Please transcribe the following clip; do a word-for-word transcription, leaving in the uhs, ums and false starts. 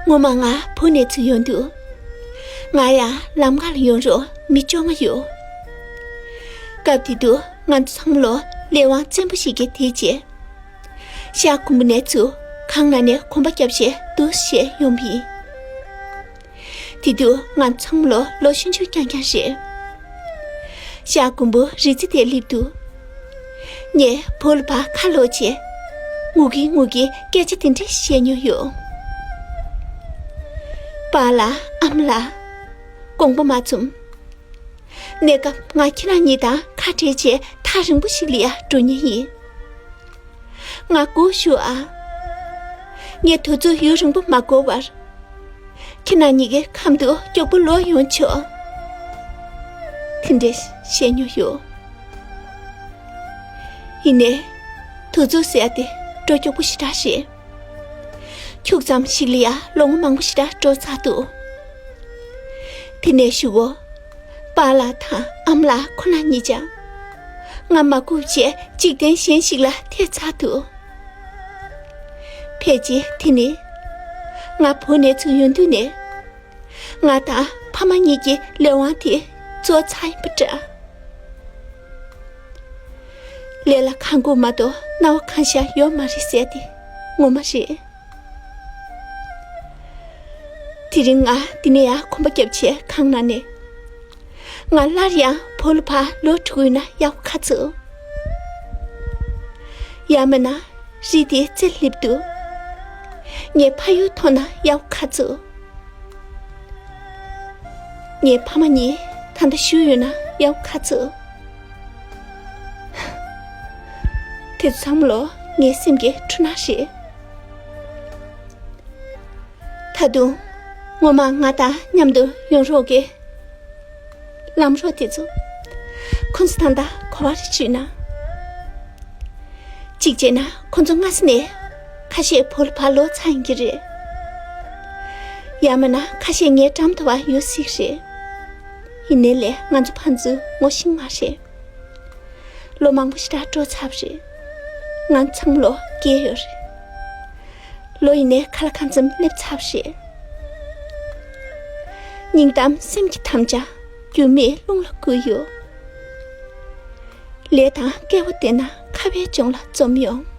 སྔོན་མ་ང་བོད་ནས་ཚུར་ཡོང་དུས། ང་ཡང་ལམ་ཁ་ལ་ཡོང་རོགས་མི་བཅོ་ལྔ་ཡོད། སྐབས་དེ་དུས་ང་ཚོ་ཚང་མ་ལོ་ལས་དབང་བཙན་པོ་ཞིག་གིས་དེད་རྗེས། ཤར་དགོན་པ་ནས་ཚུར་གངས་ནང་ནས་གོམ་པ་བརྒྱབ་བྱས་འདུག་སེ་ཡོང་བ་ཡིན། དེ་དུས་ང་ཚང་མ་ལོ་ལོ་ཆུང་ཆུང་རྐྱང་རྐྱང་རེད། ཤར་དགོན་པ་རི་རྩེ་དེར་སླེབས་དུས། ངས་བོད་ལ་ཕར་ཁ་ལོག་བྱས། ངུ་གིན་ངུ་གིན་སྐད་ཆ་དེ་འདྲ་བཤད་མྱོང་ཡོད། པཱ་ལགས། ཨ་མ་ལགས། དགོངས་པ་མ་ཚོམ། གནས་སྐབས་ང་ཁྱེད་རང་གཉིས་དང་ཁ་བྲལ་བྱས་ཐག་རིང་པོ་ཞིག་ལ་ཡར་འགྲོ་མྱོང་ཡིན། ང་སྒུག་ཞུ་ཨ། ངས་དུས་ཚོད་ཡུན་རིང་པོ་མ་འགོར་བར། ཁྱེད་རང་གཉིས་ཀྱི་ཁམས་དུ་མགྱོགས་པོ་ལོག་ཡོང་ཆོག། དེ་འདྲས་བཤད་མྱོང་ཡོད། ཡིན་ནའི། དུས་ཚོད་ཟེར་ཡ་དེ་འགྲོ་མགྱོགས་པོ་ཞེ་དྲག་རེད། ཁྱུག་ཙམ་ཞིག་ལ་ཡང་ལོ་ངོ་མང་པོ་ཞེ་དྲག་འགྲོ་ཚར་འདུག། དེ་ནས་གཞུག་གུ། པཱ་ལགས་དང་ཨ་མ་ལགས་ཁོ་རང་གཉིས་ཀྱང་། ང་མ་སྒུག་བྱས་འཇིག་རྟེན་གཞན་ཞིག་ལ་ཐད་ཚར་འདུག། ཕལ་ཆེར་དེ་ནི། ང་བོད་ནས་ཚུར་ཡོང་དུས་ནས། ང་དང་ཕ་མ་གཉིས་ཀྱི་ལས་དབང་དེ་རྫོགས་ཚར་ཡིན་པ་འདྲ། ལས་ལ་གང་དགོས་མ་གཏོགས་སྣང་བ་གང་ཤར་ཡོད་མ་རེད་ཟེར་དེ་ངོ་མ་རེད། དེ་རིང་ང་འདི་ནས་ཡར་གོམ་པ་བརྒྱབ་བྱས་གངས་ནང་ནས། ང་སླར་ཡང་བོད་ལ་ཕར་ལོག་འགྲོ་གི་ཡོད་ན་ཡག་པོ་ཁ་ཚུགས། ཡང་མིན་ན་རི་དེའི་རྩེར་སླེབས་དུས། ངའི་ཕ་ཡུལ་མཐོང་ན་ཡག་པོ་ཁ་ཚུགས། ངའི་ཕ་མ་གཉིས་ད་ལྟ་བཞུགས་ཡོད་ན་ཡག་པོ་ཁ་ཚུགས། དེ་ཚོ་ཚང་མ་ལོ་ངའི་སེམས་ཀྱི་འཁྲུལ་སྣང་རེད། ད་དུང་སྔོན་མ་ང་དང་མཉམ་དུ་ཡོང་རོགས་ཀྱི་ལམ་རོགས་དེ་ཚོ། ཁོང་ཚོ་ད་ལྟ་ག་པར་བྱུང་ན། གཅིག་བྱས་ན་ཁོང་ཚོ་སྔ་ས་ནས་ཁ་ཤས་བོད་ལ་ཕར་ལོག་ཚར་ཡིན་གྱི་རེད། ཡང་མིན་ན་ཁ་ཤས་ངའི་འགྲམ་དུ་བ་ཡོད་སྲིད་རེད། ཡིན་ནའི་ལས་ང་ཚོ་ཕན་ཚུན་ངོ་ཤེས་མ་རེད། ལོ་མང་པོ་ཞེ་དྲག་འགྲོ་ཚར་བ་རེད། ང་ཚང་མ་ལོ་རྒས་ཡོད་རེད། ལོ་ཡིན་ནའི་ཁ་ལ་གང་འཚམ་སླེབས་ཚར་བ་རེད། སྙིང་གཏམ་སེམས་ཀྱི་དམ་བཅའ་འགྱུར་མེད་རླུང་ལ་བསྒུགས་ཡོད། ལས་དང་སྐལ་བ་ལྡན་ན་ཁ་བའི་ལྗོངས་ལ་འཛོམས་ཡོང་།